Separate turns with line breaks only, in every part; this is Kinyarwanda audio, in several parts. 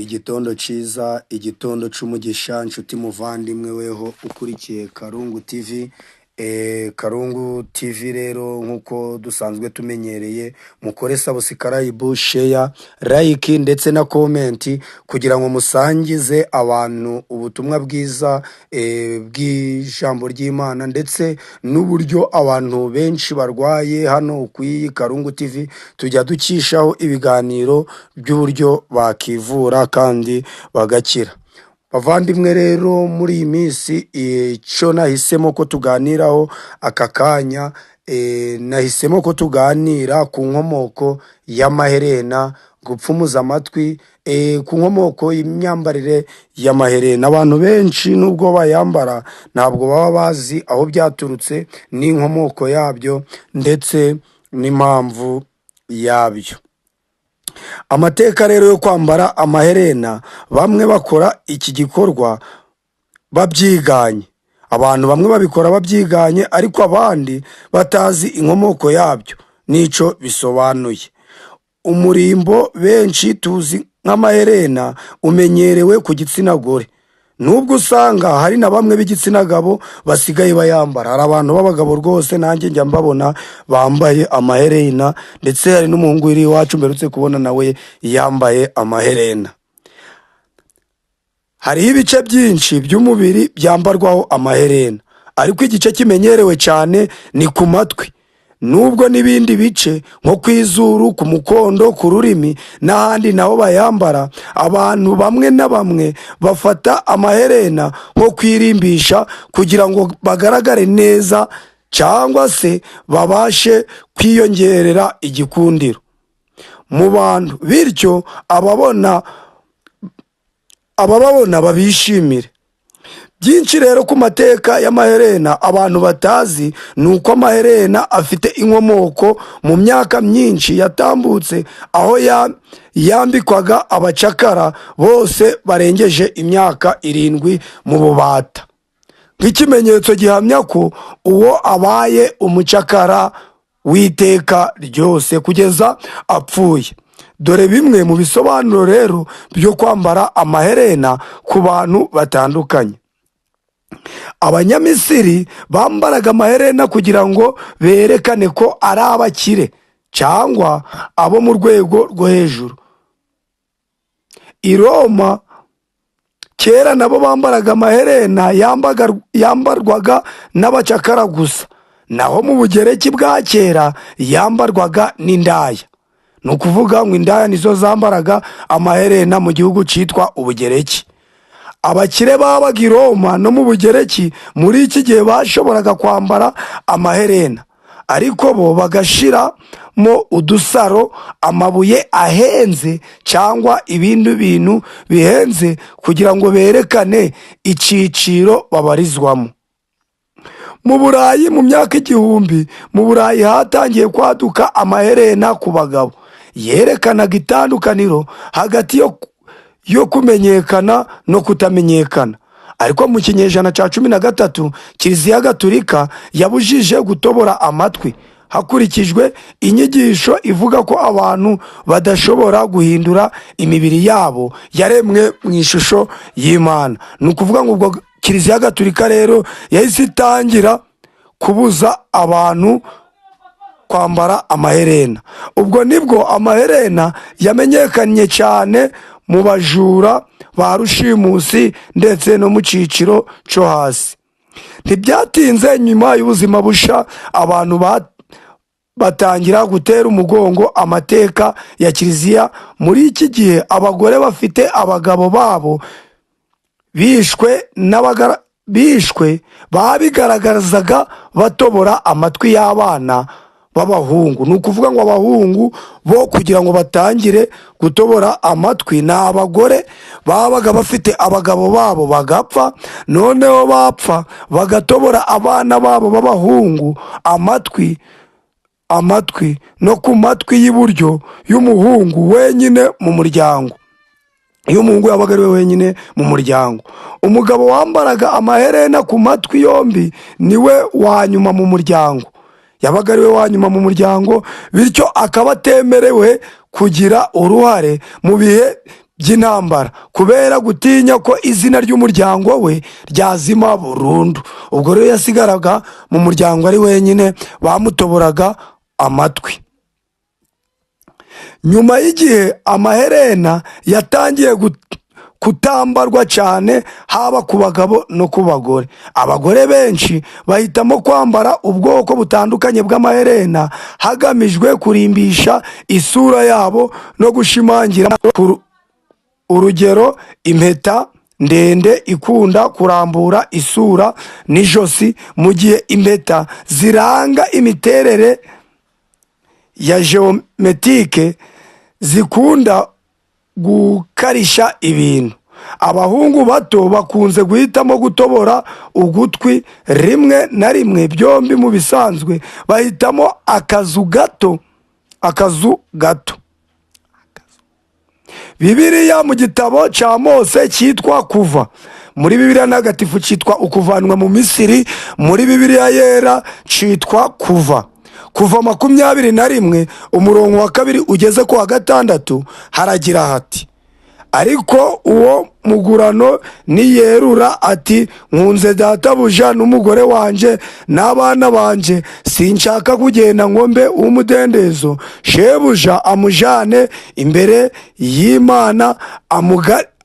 Igitondo cyiza, igitondo cy'umugisha, nshuti muvandimwe weho ukurikiye Karungu TV. Karungu TV rero nk'uko dusanzwe tumenyereye, mukore subscribe, share, like ndetse na comment kugira ngo musangize abantu ubutumwa bwiza bw'ijambo ry'Imana ndetse n'uburyo abantu benshi barwaye. Hano ku iyi Karungu TV tujya ducishaho ibiganiro by'uburyo bakivura kandi bagakira. Bavandimwe rero, muri iyi minsi icyo nahisemo ko tuganiraho aka kanya, nahisemo ko tuganira ku nkomoko y'amaherena, gupfumuza amatwi, ku nkomoko y'imyambarire y'amaherena. Abantu benshi nubwo bayambara ntabwo baba bazi aho byaturutse n'inkomoko yabyo ndetse n'impamvu yabyo. Amateka rero yo kwambara amaherena: bamwe bakora iki gikorwa babyiganye. Abantu bamwe babikora babyiganye, ariko abandi batazi inkomoko yabyo n'icyo bisobanuye. Umurimbo benshi tuzi nk'amaherena umenyerewe ku gitsina gore, nubwo usanga hari na bamwe b'igitsina gabo basigaye bayambara. Hari abantu b'abagabo rwose nanjye njya mbabona bambaye amaherena, ndetse hari n'umuhungu uri iwacu mperutse kubona nawe yambaye amaherena. Hariho ibice byinshi by'umubiri byambarwaho amaherena, ariko igice kimenyerewe cyane ni ku matwi, nubwo n'ibindi bice nko ku izuru, ku mukondo, ku rurimi n'ahandi naho bayambara. Abantu bamwe na bamwe bafata amaherena nko kwirimbisha kugira ngo bagaragare neza cyangwa se babashe kwiyongerera igikundiro mu bantu, bityo abababona babishimire. Byinshi rero ku mateka y'amaherena abantu batazi ni uko amaherena afite inkomoko mu myaka myinshi yatambutse, aho yambikwaga abacakara bose barengeje imyaka 7 mu bubata, nk'ikimenyetso gihamya ko uwo abaye umucakara w'iteka ryose kugeza apfuye. Dore bimwe mu bisobanuro rero byo kwambara amaherena ku bantu batandukanye. Abanyamisiri bambaraga amaherena kugira ngo berekane ko ari abakire cyangwa abo mu rwego rwo hejuru. I Roma kera nabo bambaraga amaherena, yambarwaga n'abacakara gusa. Naho mu Bugereki bwa kera yambarwaga n'indaya. Ni ukuvuga ngo indaya nizo zambaraga amaherena mu gihugu cyitwa Ubugereki. Abakire babaga i Roma no mu Bugereki muri iki gihe bashoboraga kwambara amaherena, ariko bo bagashiramo udusaro, amabuye ahenze cyangwa ibindi bintu bihenze kugira ngo berekane icyiciro babarizwamo. Mu Burayi mu myaka 1000, mu Burayi hatangiye kwaduka amaherena ku bagabo, yerekanaga itandukaniro hagati yo kumenyekana no kutamenyekana. Ariko mu kinyejana cya 13, Kiliziya Gatulika yabujije gutobora amatwi hakurikijwe inyigisho ivuga ko abantu badashobora guhindura imibiri yabo yaremwe mu ishusho y'Imana. Ni ukuvuga ngo ubwo Kiliziya Gatulika rero yahise itangira kubuza abantu kwambara amaherena. Ubwo nibwo amaherena yamenyekanye cyane mu bajura ba rushimusi ndetse no mu cyiciro cyo hasi. Ntibyatinze, nyuma y'ubuzima busha, abantu batangira gutera umugongo amateka ya kiliziya. Muri iki gihe abagore bafite abagabo babo bishwe bishwe babigaragazaga batobora amatwi y'abana b'abahungu. Ni ukuvuga ngo abahungu bo kugira ngo batangire gutobora amatwi ni abagore babaga bafite abagabo babo bagapfa, noneho bapfa bagatobora abana babo b'abahungu amatwi no ku matwi y'iburyo y'umuhungu wenyine mu muryango, iyo umuhungu yabaga ari we wenyine mu muryango. Umugabo wambaraga amaherena ku matwi yombi niwe wa nyuma mu muryango, yabaga ari we wa nyuma mu muryango, bityo akaba atemerewe kugira uruhare mu bihe by'imihango. by'intambara kubera gutinya ko izina ry'umuryango we ryazima burundu. Ubwo rero yasigaraga mu muryango ari wenyine, bamutoboraga amatwi. Nyuma y'igihe amaherena yatangiye kutambarwa cyane, haba ku bagabo no ku bagore. Abagore benshi bahitamo kwambara ubwoko butandukanye bw'amaherena hagamijwe kurimbisha isura yabo no gushimangira. Urugero, impeta ndende ikunda kurambura isura n'ijosi, mu gihe impeta ziranga imiterere ya géométrique zikunda gukarisha ibintu. Abahungu bato bakunze guhitamo gutobora ugutwi rimwe na rimwe byombi. Mu bisanzwe bahitamo akazu gato, akazu gato. Bibiliya, mu gitabo cya Mose cyitwa Kuva, muri Bibiliya Ntagatifu cyitwa Ukuvanwa mu Misiri, muri Bibiliya Yera cyitwa Kuva. Kuva 21, umurongo wa 2 ugeze ku wa 6, haragira hati: "Ariko uwo mugurano niyerura ati: 'Nkunze databuja n'umugore wanjye n'abana banjye, sinshaka kugenda ngo mbe uw'umudendezo,' shebuja amujane imbere y'Imana,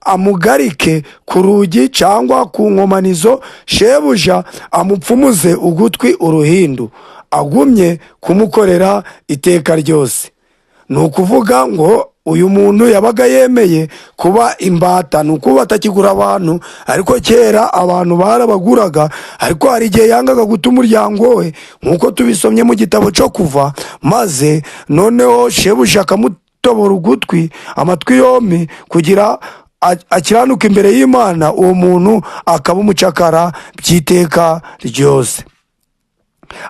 amugarike ku rugi cyangwa ku nkomanizo, shebuja amupfumuze ugutwi uruhindu, agumye kumukorera iteka ryose." Ni ukuvuga ngo uyu muntu yabaga yemeye kuba imbata, ni ukuba atakigura abantu. Ariko kera abantu barabaguraga, ariko hari igihe yangaga guta umuryango we, nk'uko tubisomye mu gitabo cyo Kuva, maze noneho shebuja akamutobora ugutwi, amatwi yombi, kugira akiranuke imbere y'Imana, uwo muntu akaba umucakara by'iteka ryose.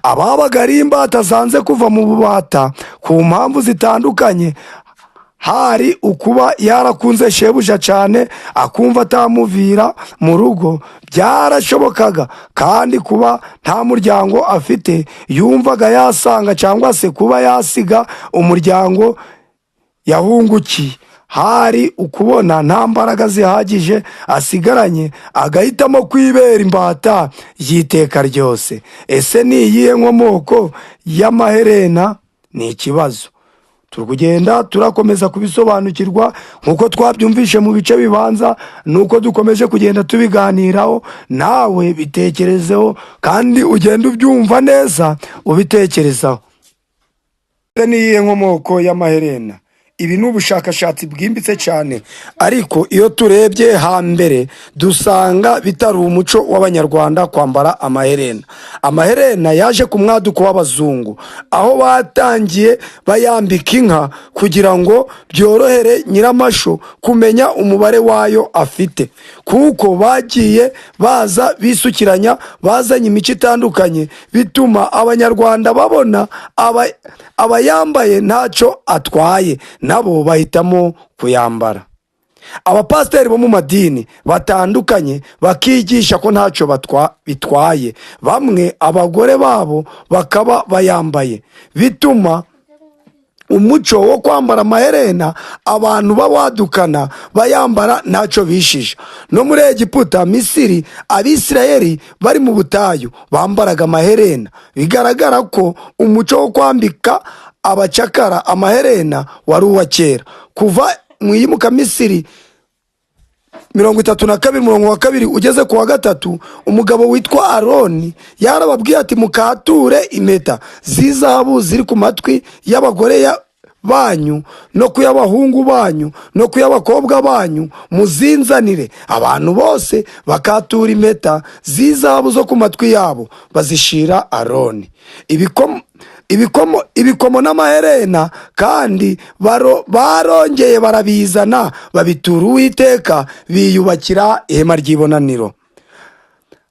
Ababaga ari imbata zanze kuva mu bubata ku mpamvu zitandukanye, hari ukuba yarakunze shebuja cyane akumva atamuvira mu rugo, byarashobokaga kandi kuba nta muryango afite yumvaga yasanga, cyangwa se kuba yasiga umuryango yahungukiye, hari ukubona nta mbaraga zihagije asigaranye agahitamo kwibera imbata y'iteka ryose. Ese ni iyihe nkomoko y'amaherena? Ni ikibazo turi kugenda turakomeza kubisobanukirwa nk'uko twabyumvishe mu bice bibanza, nuko dukomeje kugenda tubiganiraho. Nawe bitekerezeho kandi ugende ubyumva neza, ubitekerezaho. Ese ni iyihe nkomoko y'amaherena? Ibi ni ubushakashatsi bwimbitse cyane, ariko iyo turebye hambere dusanga bitari umuco w'Abanyarwanda kwambara amaherena. Amaherena yaje ku mwaduko w'abazungu, aho batangiye bayambika inka kugira ngo byorohere nyiramasho kumenya umubare wayo afite, kuko bagiye baza bisukiranya, bazanye imico itandukanye, bituma Abanyarwanda babona abayambaye ntacyo atwaye, nabo bahitamo kuyambara. Abapasiteri bo mu madini batandukanye bakigisha ko ntacyo bitwaye, bamwe abagore babo bakaba bayambaye, bituma umuco wo kwambara amaherena abantu bawadukana, bayambara ntacyo bishisha. No muri Egiputa, Misiri, Abisirayeli bari mu butayu bambaraga amaherena. Bigaragara ko umuco wo kwambika abacakara amaherena wari uwa kera. Kuva mu iyimuka Misiri 32, umurongo wa 2 ugeze ku wa 3, umugabo witwa Aroni yarababwiye ati: "Mukature impeta z'izahabu ziri ku matwi y'abagore banyu no ku y'abahungu banyu no ku y'abakobwa banyu, muzinzanire." Abantu bose bakatura impeta z'izahabu zo ku matwi yabo, bazishira Aroni. Ibikomo n'amaherena kandi barongeye barabizana, babitura Uwiteka, biyubakira ihema ry'ibonaniro.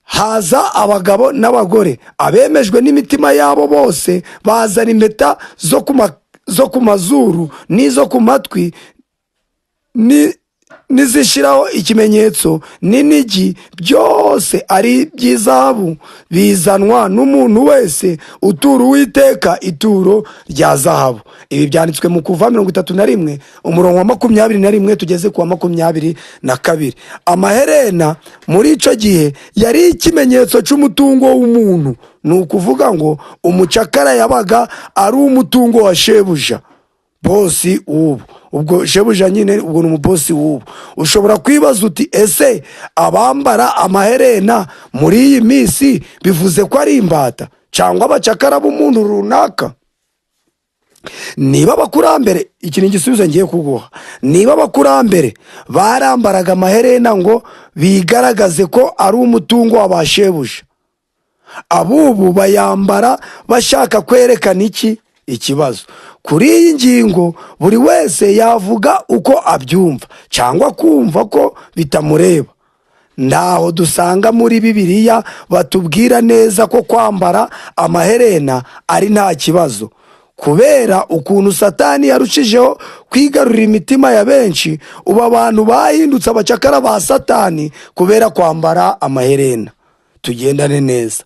Haza abagabo n'abagore, abemejwe n'imitima yabo bose, bazana impeta zo ku mazuru n'izo ku matwi. N'izishyiraho ikimenyetso n'inigi, byose ari iby'izahabu, bizanwa n'umuntu wese utura Uwiteka ituro rya zahabu. Ibi byanditswe mu Kuva 31, umurongo wa 21 tugeze ku wa 22. Amaherena muri icyo gihe yari ikimenyetso cy'umutungo w'umuntu. Ni ukuvuga ngo umucakara yabaga ari umutungo wa shebuja, bosi w'ubu. Ubwo shebuja nyine, ubwo ni umubosi w'ubu. Ushobora kwibaza uti: "Ese abambara amaherena muri iyi minsi bivuze ko ari imbata cyangwa abacakara b'umuntu runaka?" Niba abakurambere, iki ni igisubizo ngiye kuguha, niba abakurambere barambaraga amaherena ngo bigaragaze ko ari umutungo wa ba shebuja, abubu bayambara bashaka kwerekana iki? Ikibazo kuri iyi ngingo, buri wese yavuga uko abyumva cyangwa kumva ko bitamureba. Ntaho dusanga muri Bibiliya batubwira neza ko kwambara amaherena ari nta kibazo. Kubera ukuntu Satani yarushijeho kwigarurira imitima ya benshi, ubu abantu bahindutse abacakara ba Satani kubera kwambara amaherena. Tugendane neza.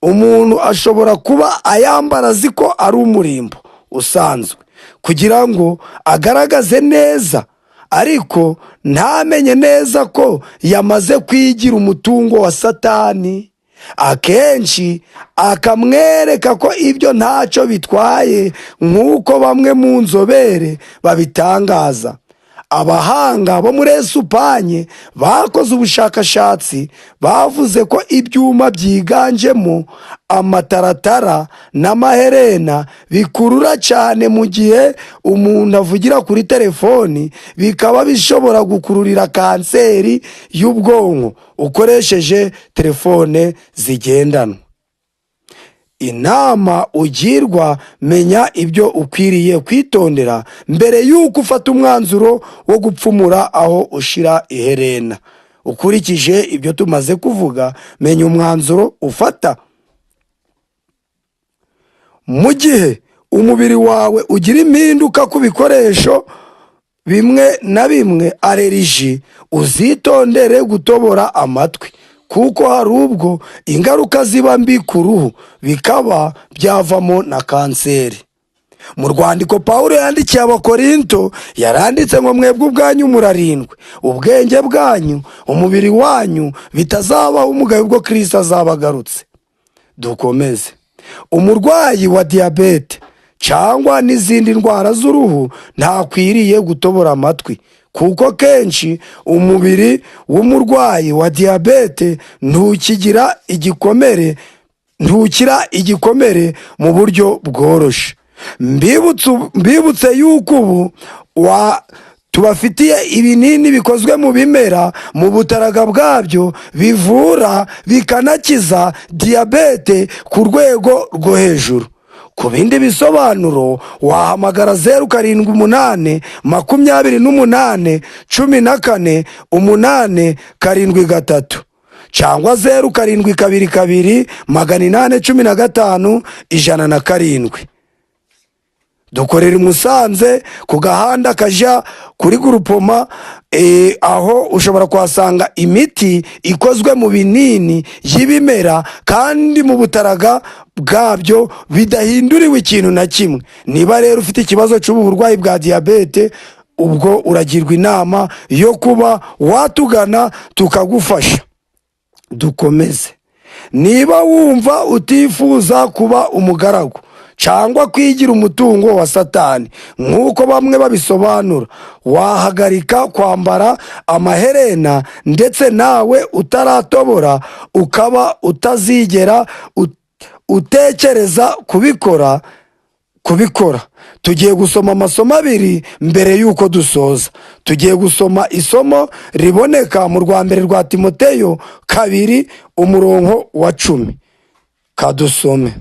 Umuntu ashobora kuba ayambara azi ko ari umurimbo usanzwe kugira ngo agaragaze neza, ariko ntamenye neza ko yamaze kwigira umutungo wa Satani. Akenshi akamwereka ko ibyo ntacyo bitwaye, nk'uko bamwe mu nzobere babitangaza. Abahanga bo muri Esupanye bakoze ubushakashatsi bavuze ko ibyuma byiganjemo amataratara n'amaherena bikurura cyane mu gihe umuntu avugira kuri telefoni, bikaba bishobora gukururira kanseri y'ubwonko ukoresheje telefone zigendanwa. Inama ugirwa: menya ibyo ukwiriye kwitondera mbere y'uko ufata umwanzuro wo gupfumura aho ushira iherena. Ukurikije ibyo tumaze kuvuga, menya umwanzuro ufata. Mu gihe umubiri wawe ugira impinduka ku bikoresho bimwe na bimwe, allergie, uzitondere gutobora amatwi, kuko hari ubwo ingaruka ziba mbi ku ruhu, bikaba byavamo na kanseri. Mu rwandiko Pawulo yandikiye Abakorinto yaranditse ngo: "Mwebwe ubwanyu murarindwe, ubwenge bwanyu, umubiri wanyu bitazabaho umugayo ubwo Kirisito azaba agarutse." Dukomeze. Umurwayi wa diyabete cyangwa n'izindi ndwara z'uruhu ntakwiriye gutobora amatwi, kuko kenshi umubiri w'umurwayi wa diyabete ntukigira igikomere, ntukira igikomere mu buryo bworoshye. Mbibutse yuko ubu wa tubafitiye ibinini bikozwe mu bimera, mu butaraga bwabyo, bivura bikanakiza diyabete ku rwego rwo hejuru. Ku bindi bisobanuro wahamagara 0782814873 cyangwa 0722815107. Dukorera i Musanze ku gahanda kajya kuri Gurupoma, aho ushobora kuhasanga imiti ikozwe mu binini y'ibimera kandi mu butaraga bwabyo, bidahinduriwe ikintu na kimwe. Niba rero ufite ikibazo cy'ubu burwayi bwa diyabete, ubwo uragirwa inama yo kuba watugana tukagufasha. Dukomeze. Niba wumva utifuza kuba umugaragu cyangwa kwigira umutungo wa Satani nk'uko bamwe babisobanura, wahagarika kwambara amaherena, ndetse nawe utaratobora ukaba utazigera utekereza kubikora. Tugiye gusoma amasomo abiri mbere y'uko dusoza. Tugiye gusoma isomo riboneka mu rwa mbere rwa Timoteyo 2, umurongo wa 10. Kadusome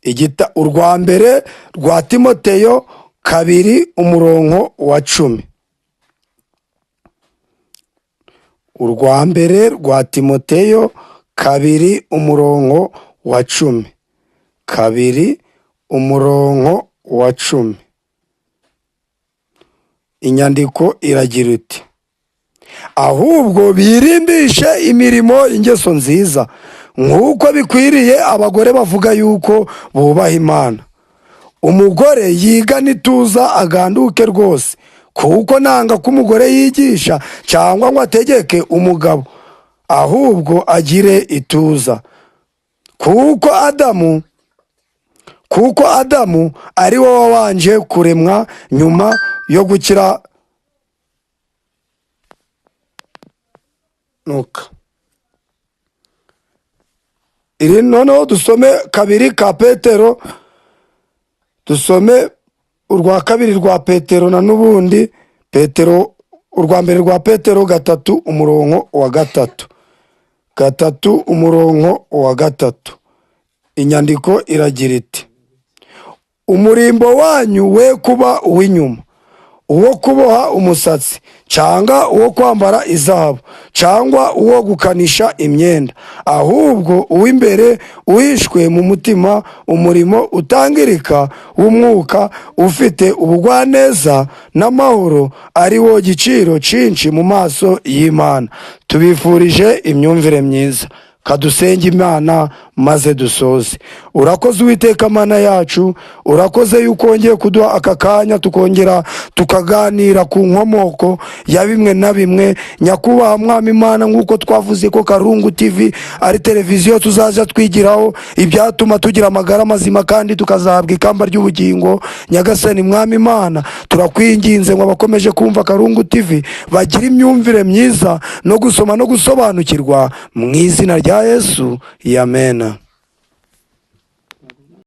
igita urwa mbere rwa Timoteyo 2, umurongo wa 10. Urwa mbere rwa Timoteyo 2, umurongo wa 10. 2, umurongo wa 10. Inyandiko iragira iti: "Ahubwo birimbishe imirimo ingeso nziza, nk'uko bikwiriye abagore bavuga yuko bubaha Imana. Umugore yiga n'ituza, aganduke rwose, kuko nanga ko umugore yigisha cyangwa ngo ategeke umugabo, ahubwo agire ituza. Kuko Adamu ari we wabanje kuremwa, nyuma yo gukira nuka." Iri noneho dusome 2 ka Petero, dusome urwa 2 rwa Petero, na n'ubundi Petero, urwa 1 rwa Petero 3 umurongo wa 3, 3 umurongo wa 3. Inyandiko iragira iti: "Umurimbo wanyu we kuba uw'inyuma, uwo kuboha umusatsi, cyangwa uwo kwambara izahabu, cyangwa uwo gukanisha imyenda, ahubwo uw'imbere uhishwe mu mutima, umurimo utangirika w'umwuka ufite ubugwaneza n'amahoro, ari wo giciro cyinshi mu maso y'Imana." Tubifurije imyumvire myiza. Kadusenge Imana maze dusoze. Urakoze Uwiteka Mana yacu, urakoze yuko wongeye kuduha aka kanya tukongera tukaganira ku nkomoko ya bimwe na bimwe. Nyakubahwa Mwami Imana, nk'uko twavuze ko Karungu TV ari televiziyo tuzaza twigiraho ibyatuma tugira amagara mazima kandi tukazahabwa ikamba ry'ubugingo. Nyagasani Mwami Imana, turakwinginze ngo abakomeje kumva Karungu TV bagire imyumvire myiza no gusoma no gusobanukirwa, mu izina rya Yesu, amena.